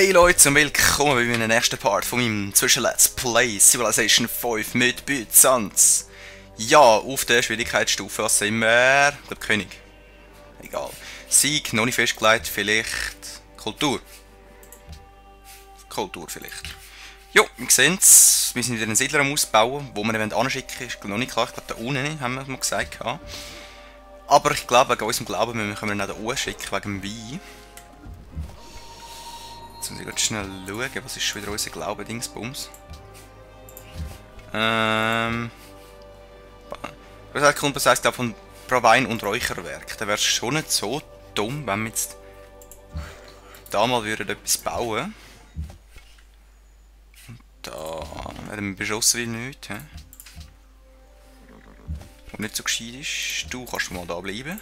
Hey Leute und willkommen bei meinem nächsten Part von meinem Zwischen-Let's Play Civilization 5 mit Byzanz. Ja, auf der Schwierigkeitsstufe, was sind wir? Ich glaube König. Egal. Sieg, noch nicht festgelegt, vielleicht Kultur. Kultur vielleicht. Jo, wir sehen es. Wir sind wieder einen Siedler am Ausbauen, wo wir ihn anschicken ist noch nicht klar. Ich glaube da unten haben wir mal gesagt. Aber ich glaube, wegen unserem Glauben können wir ihn auch da oben schicken, wegen dem Wein. Jetzt muss ich ganz schnell schauen, was ist schon wieder unser Glaube, Dingsbums. Das kommt, das heisst, von Prowein und Räucherwerk. Da wäre es schon nicht so dumm, wenn wir jetzt da mal etwas bauen. Und da werden wir beschossen wie nichts. Und nicht so gescheit ist. Du kannst mal da bleiben.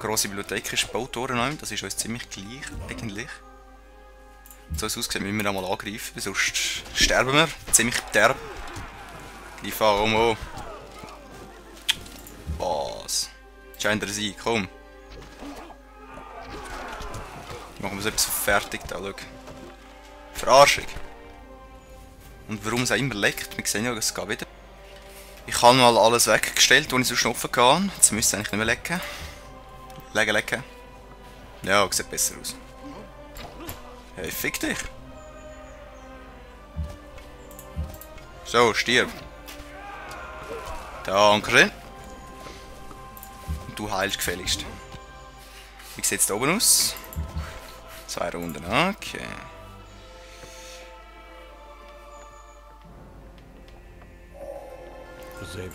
Grosse Bibliothek ist gebaut worden, das ist uns ziemlich gleich eigentlich. So es aussieht, müssen wir da mal angreifen, sonst sterben wir. Ziemlich derb. Greif an, was? Scheint er sein, komm. Machen wir so etwas fertig da, schau. Verarschung. Und warum es auch immer leckt, wir sehen ja, es geht wieder. Ich habe mal alles weggestellt, was ich sonst offen kann. Jetzt müsste es eigentlich nicht mehr lecken. Lecken. Ja, sieht besser aus. Hey, fick dich. So, stirb. Dankeschön. Und du heilst gefälligst. Wie sieht es da oben aus? 2 Runden, okay.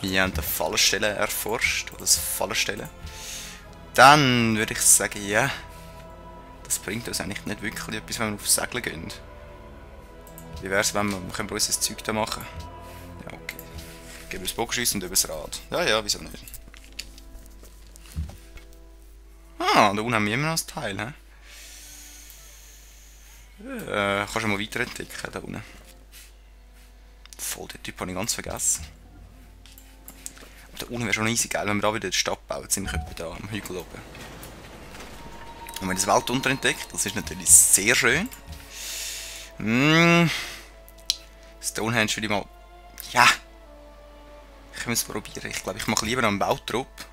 Wir haben die Fallstelle erforscht, oder das Fallstelle. Dann würde ich sagen, ja, das bringt uns eigentlich nicht wirklich etwas, wenn wir auf Segeln gehen. Wie wäre es, wenn wir uns das Zeug da machen? Ja, okay. Geben wir das Bogenschiessen und über das Rad. Ja, wieso nicht? Ah, da unten haben wir immer noch ein Teil, hä? Kannst du mal weiterentdecken, da unten. Voll, den Typ habe ich ganz vergessen. Da unten wäre schon easy geil, wenn wir da wieder die Stadt bauen, ziemlich etwa da am Hügel oben. Und wir haben das Weltunter entdeckt, das ist natürlich sehr schön. Stonehenge würde ich mal... Ja! Können wir es probieren. Ich glaube, ich mache lieber einen Bautrupp.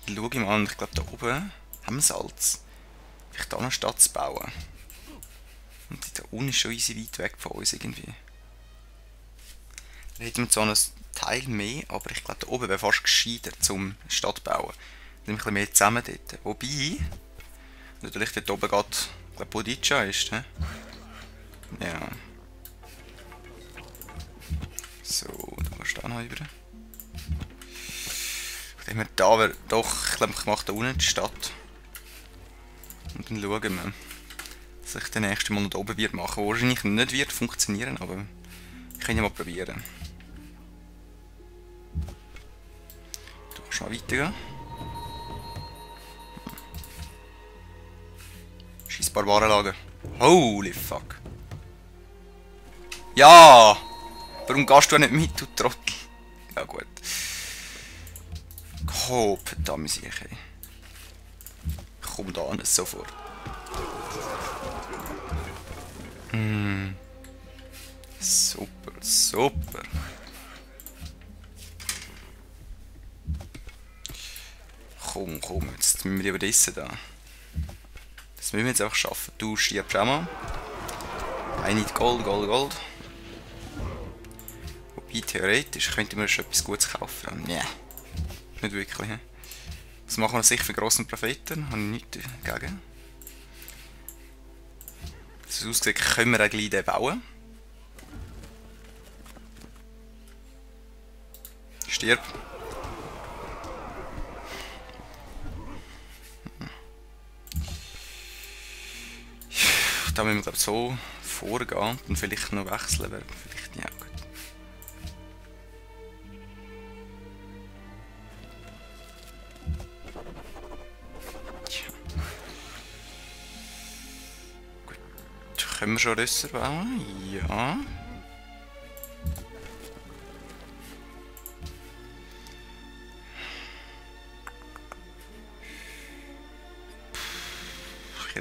Ich schaue mal an, ich glaube da oben haben wir Salz. Vielleicht da eine Stadt zu bauen. Und da unten ist schon easy weit weg von uns irgendwie. Da hätten wir zwar noch ein Teil mehr, aber ich glaube da oben wäre fast gescheiter zum Stadt bauen. Dann ein bisschen mehr zusammen dort. Wobei, natürlich dort oben geht, ich glaube Bodica ist, ne? Ja. So, da musst du auch noch über. Ich denke mir, da wäre doch, ich glaube ich mache da unten die Stadt. Und dann schauen wir, dass ich den nächsten Mal noch da oben wird machen. Wahrscheinlich nicht wird funktionieren, aber ich kann ja mal probieren. Mal weitergehen. Scheiß Barbarenlager. Holy fuck. Ja! Warum gehst du nicht mit, du Trottel? Ja gut. Hopp, da muss ich. Komm da an, sofort. Super, super. Komm, jetzt müssen wir über das da. Das müssen wir jetzt auch schaffen. Du stirbst auch mal. I need Gold. Wobei, theoretisch könnte man schon etwas Gutes kaufen. Nee, nicht wirklich. He? Was machen wir sicher für grossen Propheten? Habe ich nichts dagegen. So aussieht, können wir auch gleich den bauen. Stirb. Da müssen wir glaube so vorgehen und vielleicht noch wechseln. Vielleicht ja gut. Tja. Gut. Können wir schon Rösser bauen? Ja.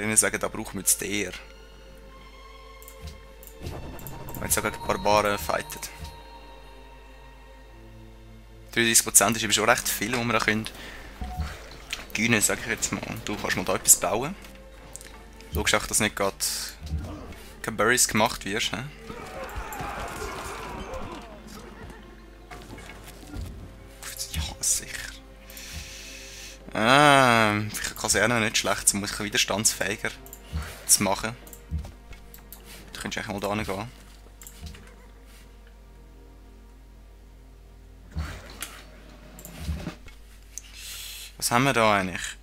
Ihnen sagen, da brauchen wir jetzt der. Wenn sie gegen Barbaren fightet. 33% ist eben schon recht viel, wo wir da können. Gewinnen, sage ich jetzt mal. Du kannst mal da etwas bauen. Schaust auch, dass nicht gerade keine Berries gemacht wirst. He? Ja, sicher. Vielleicht Kaserne nicht schlecht, um mich widerstandsfähiger zu machen. Du könntest eigentlich mal da hingehen. Was haben wir da eigentlich?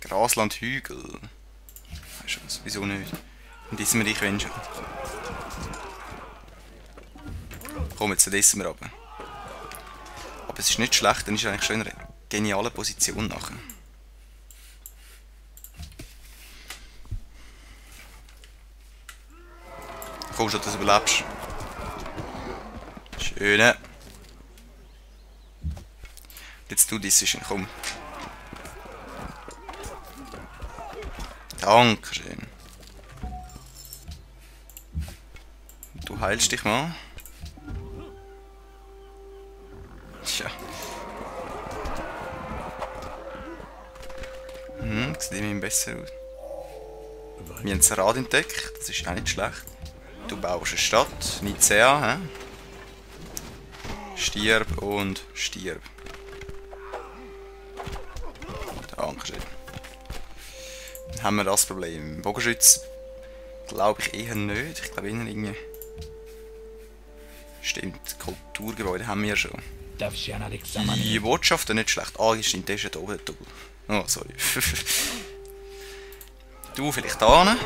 Grasland, Hügel. Weißt du was? Wieso nicht? Und essen wir dich, wenn schon. Komm, jetzt essen wir runter. Aber es ist nicht schlecht, dann ist er eigentlich schon in einer genialen Position nachher. Komm schon, dass du überlebst. Schöne. Jetzt du Decision, komm. Dankeschön. Du heilst dich mal. Tja. Sieht immerhin besser aus. Wir haben das Rad entdeckt, das ist auch nicht schlecht. Du baust eine Stadt, Nicea, hä? Stirb und stirb. Dankeschön. Dann haben wir das Problem. Bogenschütz glaube ich eher nicht. Ich glaube eher irgendwie... Stimmt, Kulturgebäude haben wir schon. Die Botschaften nicht schlecht. Ah, stimmt, der ist ja da oben. Oh, sorry. Du vielleicht da hin.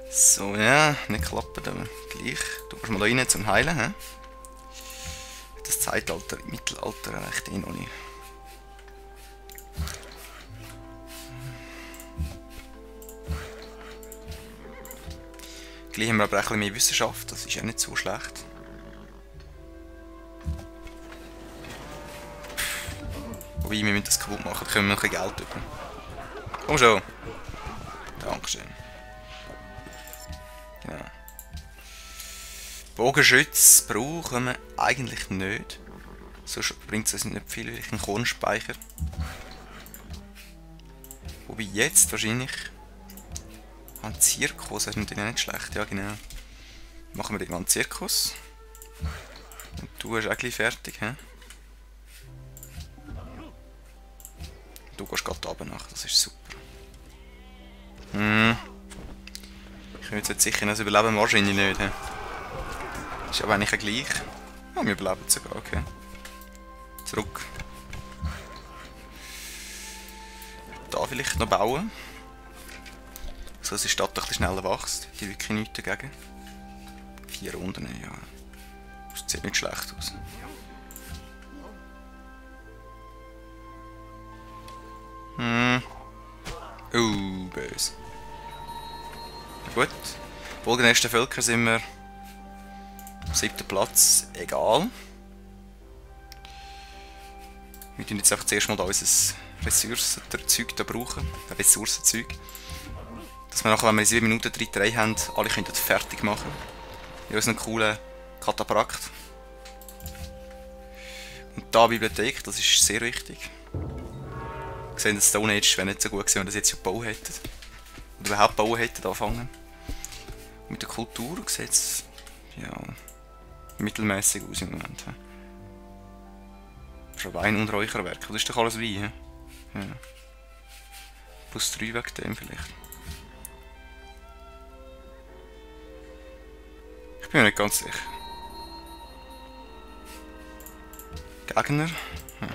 So, ja, nicht klappen, aber gleich. Du kannst mal da rein zum Heilen, hä? Das Zeitalter, Mittelalter reicht eh noch nicht. Gleich haben wir aber auch ein bisschen mehr Wissenschaft, das ist ja nicht so schlecht. Wobei, wir müssen das kaputt machen, dann können wir noch ein bisschen Geld über. Komm schon! Dankeschön. Genau. Bogenschütz brauchen wir eigentlich nicht. Sonst bringt es uns nicht viel, weil ich einen Kornspeicher. Wobei jetzt wahrscheinlich... Ein Zirkus, das ist natürlich nicht schlecht, ja genau. Machen wir irgendwann einen Zirkus. Und du hast auch gleich fertig, hä? Du gehst gerade runter nach, das ist super. Ich will jetzt sicher das überleben, wahrscheinlich nicht, hä? Ist aber eigentlich gleich. Ja, wir überleben es sogar, okay. Zurück. Da vielleicht noch bauen. So dass die Stadt ein bisschen schneller wächst. Die wirklich nichts dagegen. 4 Runden, ja. Das sieht nicht schlecht aus. Böse. Gut. Folgenächsten Völker sind wir am 7. Platz. Egal. Wir tun jetzt einfach zuerst mal unser Ressourcenzeug da brauchen. Ressourcenzeug. Dass wir nachher, wenn wir in 7 Minuten 3 haben, alle können das fertig machen. In unserem coolen Kataprakt. Und da Bibliothek, das ist sehr wichtig. Wir sehen, das Stone Age wäre nicht so gut gewesen, wenn wir das jetzt schon gebaut hätten. Oder überhaupt bauen hätten anfangen. Und mit der Kultur sieht es ja, mittelmäßig aus im Moment. Schon Wein und Räucherwerk, das ist doch alles Wein. Ja. Plus 3 wegen dem vielleicht. Ich bin mir nicht ganz sicher. Gegner? Ja.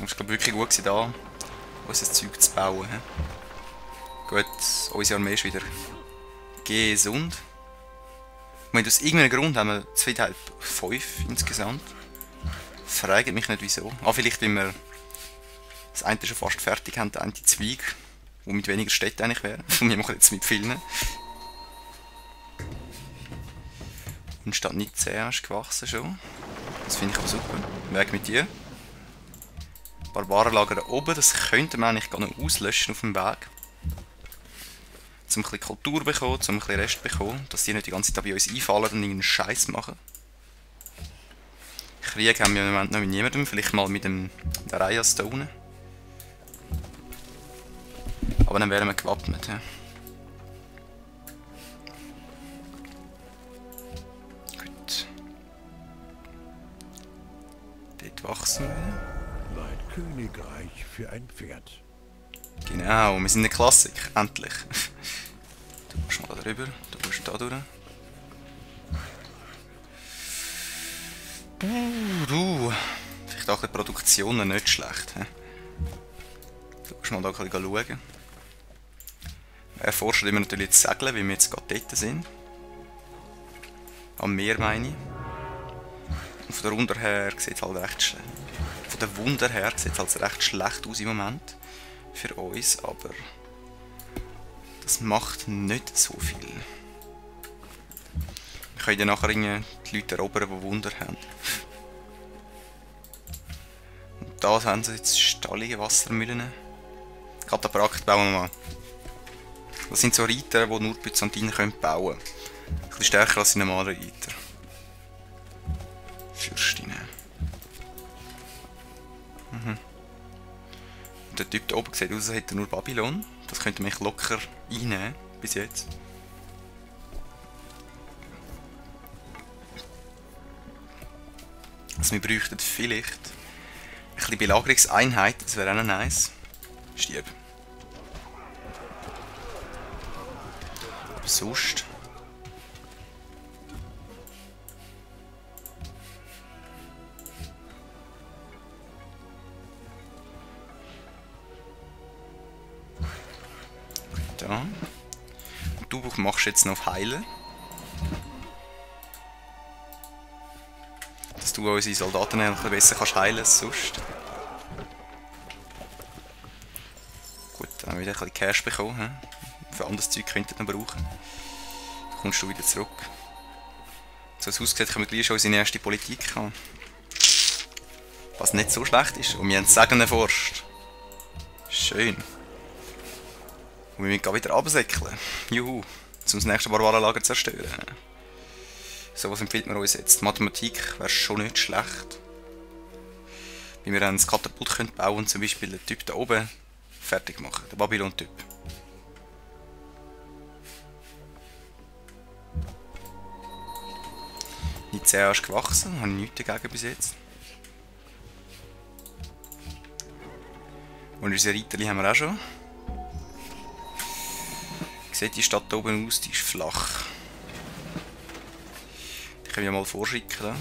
Es ist wirklich gut gewesen, da unser Zeug zu bauen. Gut, unsere Armee ist wieder gesund. Und aus irgendeinem Grund haben wir 5 insgesamt. Fragt mich nicht wieso. Ah, vielleicht weil wir das eine schon fast fertig haben, der eine Zweig, wo mit weniger Städten eigentlich wäre. Und wir machen jetzt mit vielen. Und statt nicht 10 ist gewachsen schon. Das finde ich aber super. Weg mit dir. Barbarenlager da oben, das könnte man eigentlich gar noch auslöschen auf dem Weg. Um ein bisschen Kultur zu bekommen, um ein bisschen Rest zu bekommen, dass die nicht die ganze Zeit bei uns einfallen und irgendeinen Scheiß machen. Krieg haben wir im Moment noch mit niemandem, vielleicht mal mit dem Darius da unten. Aber dann wären wir gewappnet. Ja. Gut. Dort wachsen wir. Mein Königreich für ein Pferd. Genau, wir sind eine Klassik, endlich. Du musst mal da drüber, du musst da durch. Du. Vielleicht auch die Produktionen nicht schlecht. He? Du musst mal da ein bisschen schauen. Er forscht immer natürlich das Segeln, wie wir jetzt gerade dort sind. Am Meer meine ich. Und von der Wunder her sieht es halt recht schlecht. Von der Wunder her sieht es halt recht schlecht aus im Moment. Für uns, aber das macht nicht so viel. Wir können ja nachher die Leute erobern, die Wunder haben. Und da haben sie jetzt stallige Wassermühlen. Kataprakt bauen wir mal. Das sind so Reiter, die nur Byzantiner bauen können. Ein bisschen stärker als die normalen Reiter. Fürstinnen. Der Typ da oben sieht aus, als hätte er nur Babylon. Das könnte mich locker einnehmen, bis jetzt. Also wir bräuchten vielleicht ein bisschen Belagerungseinheit, das wäre auch noch nice. Stirb. Aber sonst... Da. Du machst jetzt noch auf Heilen. Dass du unsere Soldaten ein bisschen besser kannst heilen als sonst. Gut, dann haben wir wieder ein bisschen Cash bekommen. He? Für anderes Zeug könnten wir brauchen. Dann kommst du wieder zurück. So als aussieht, können wir gleich schon unsere erste Politik haben. Was nicht so schlecht ist. Und wir haben Segen erforscht. Schön. Und wir müssen wieder absäckeln. Juhu. Um das nächste Barbarenlager zu zerstören. So was empfiehlt man uns jetzt. Mathematik wäre schon nicht schlecht. Wie wir ein Katapult bauen und zum Beispiel den Typ da oben fertig machen. Den Babylon-Typ. Nicea ist gewachsen, habe ich nichts dagegen bis jetzt. Und unsere Reiterli haben wir auch schon. Wie sieht die Stadt hier oben aus? Die ist flach. Die können wir mal vorschicken.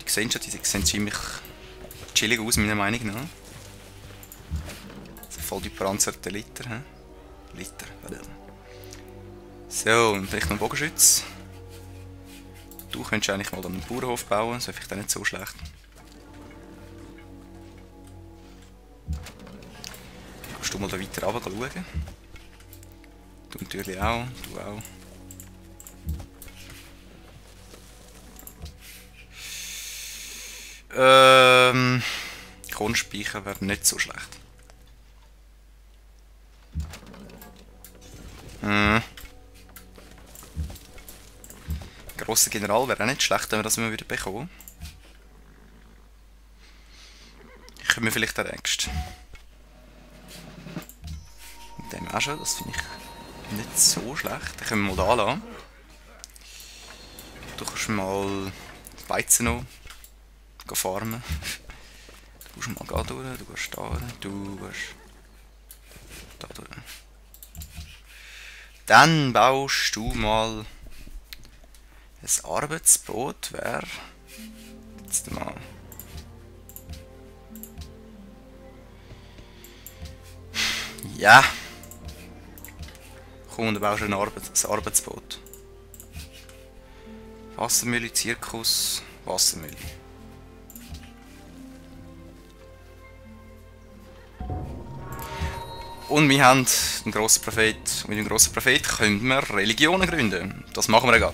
Die sehen schon, die sehen ziemlich chillig aus, meiner Meinung nach. So voll die panzerte Liter. He? Liter. So, und vielleicht noch einen Bogenschütz. Du könntest eigentlich mal einen Bauernhof bauen, das wäre vielleicht auch nicht so schlecht. Kannst du mal da weiter runter schauen? Du natürlich auch, du auch. Kornspeicher wäre nicht so schlecht. Grosser General wäre auch nicht schlecht, wenn wir das immer wieder bekommen. Können wir vielleicht den nächsten. Und dem auch schon, das finde ich nicht so schlecht. Den können wir mal da lassen. Du kannst mal Weizen noch farmen. Du musst mal da durch, du gehst da durch, du gehst da durch. Dann baust du mal ein Arbeitsboot, wer jetzt mal ja. Komm, dann baust du ein Arbeitsboot. Wassermühle, Zirkus, Wassermühle. Und wir haben den grossen Prophet. Und mit dem grossen Prophet können wir Religionen gründen. Das machen wir ja.